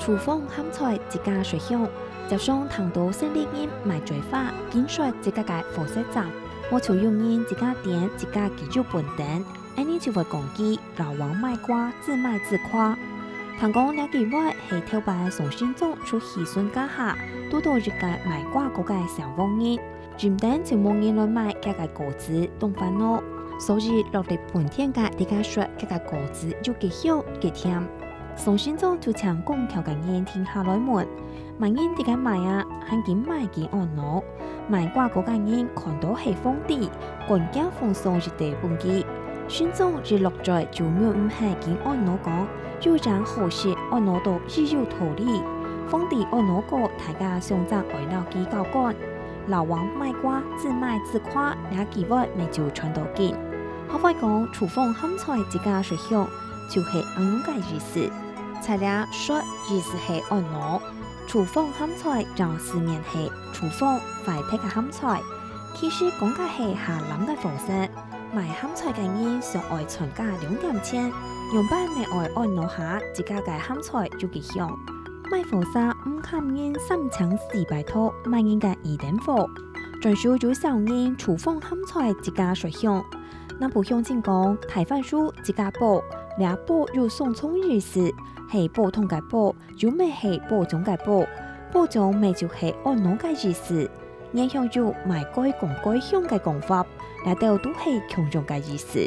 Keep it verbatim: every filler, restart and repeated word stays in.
廚房鹹菜自家說香，輒常聽到生理人買嘴花，緊說自家个火色粽，無就有人自家點自家雞肉本等，恁呢就會講佢老王賣瓜，自賣自誇。聽講這句話係頭擺宋神宗出去巡駕下，堵到一個賣瓜果个小黃人， 認定就無人來買佢个果子，當煩惱，所以落力分田个自家說佢个果子有幾香幾甜。宋神宗就請工輒个人停下來問：「麼人在該賣啊？還緊賣緊懊惱！」賣瓜果个人看到係皇帝，趕緊奉上一垤分佢。神宗一落嘴就忍毋核緊懊惱講：「有人好食，懊惱到已有道理。」皇帝懊惱過，大家相爭愛摎佢交官。 老王賣瓜，自賣自誇，這句話乜就傳到今。學會講廚房鹹菜自家說香，就係恁樣个意思。在這說意思係懊惱，廚房鹹菜正字面係廚房壞忒个鹹菜，其實講个係下濫个貨色。賣鹹菜个人想愛賺加兩點錢，仰般乜愛懊惱下自家个鹹菜有幾香？ 賣貨儕毋堪人三請四拜託，賣人个耳頂火。轉手有小人廚房鹹菜自家說香。南部鄉親講，大番薯自家剝，這剝有雙重意思，係普通个剝，又乜係保障个保。保障乜就係懊惱个意思。原鄉有賣該講該香个講法，這兜都係共樣个意思。